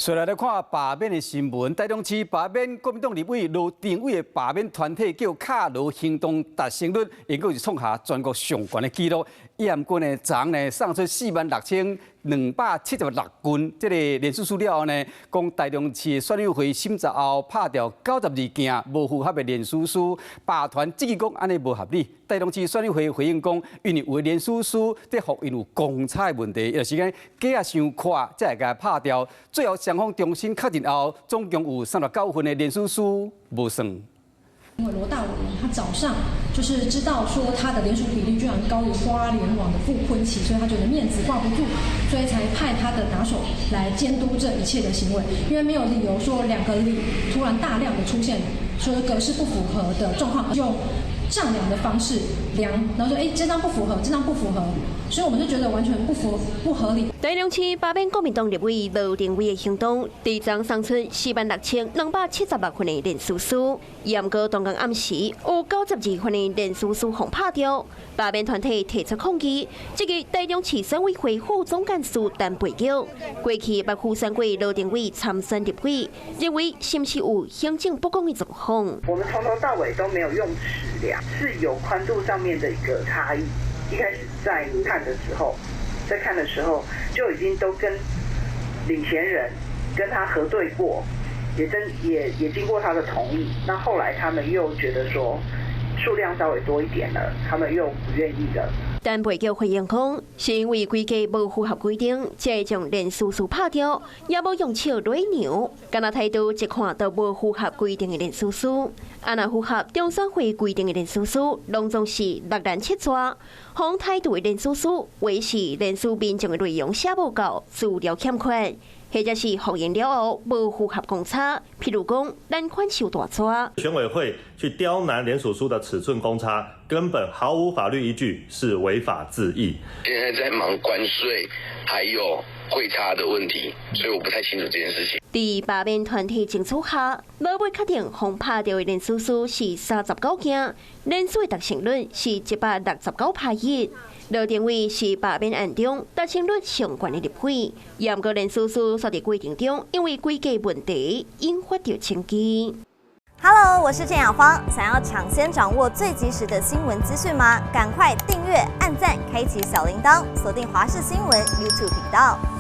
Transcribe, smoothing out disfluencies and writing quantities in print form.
隨來來看罷免的新聞，台中市罷免國民黨立委羅定偉的罷免團體叫卡羅行動達成率，應該是創下全國上懸的紀錄。毋過呢，昨呢送出46,276份這個聯署書了後呢，講台中市的選委會審查後拍掉92件無符合的聯署書，罷團質疑講按呢無合理。台中市選委會回應講，因為有的聯署書這複印有公差的問題，就是講格仔傷闊，才會共拍掉。最後雙方重新確認後，總共有39份的聯署書無算。因為羅大委員他早上就是知道說他的聯署比例居然高於花蓮網的傅崐萁，所以他覺得面子掛不住，所以才派他的打手來監督這一切的行為。因為沒有理由說兩個里突然大量的出現說格式不符合的狀況，用丈量的方式量，然後說哎，這張不符合，這張不符合，所以我們就覺得完全不符不合理。台中市罷免國民黨立委羅定偉的行動，佇昨送出46,276份的聯署書，毋過同工暗時有92份的聯署書予拍掉，罷免團體提出抗議，這個台中市選委會副總幹事陳培玉，過去捌輔選過羅定偉參選立委，認為是毋是有行政不公的狀況？我們從頭到尾都沒有用尺量，是有寬度上面的一個差異。一開始在看的時候就已經都跟領銜人跟他核對過，也真也也經過他的同意。那後來他們又覺得說數量稍微多一點了，他們又不願意了。陳培玉回應講，是因為規格無符合規定，才會將聯署書拍掉，也無用尺來量，敢若態度一看就無符合規定的聯署書。啊，若符合中選會規定的聯署書，攏總是六欄七逝。予態度的聯署書，為是聯署民眾的內容寫無夠，資料欠缺，或者是複印了後無符合公差，譬如講欄款傷大逝。選委會去刁難聯署書的尺寸公差，根本毫無法律依據，是違法恣意。現在在忙關稅，還有匯差的問題，所以我不太清楚這件事情。佇罷免團體爭取下，落尾確定予拍掉的聯署書是39件，聯署的達成率是169%1。羅定偉是罷免案中達成率上懸的立委，毋過聯署書煞佇過程中，因為規格問題引發著爭議。 Hello，我是鄭雅芳，想要搶先掌握最及時的新聞資訊嗎？趕快訂閱、按讚、開啟小鈴鐺，鎖定華視新聞 YouTube 頻道。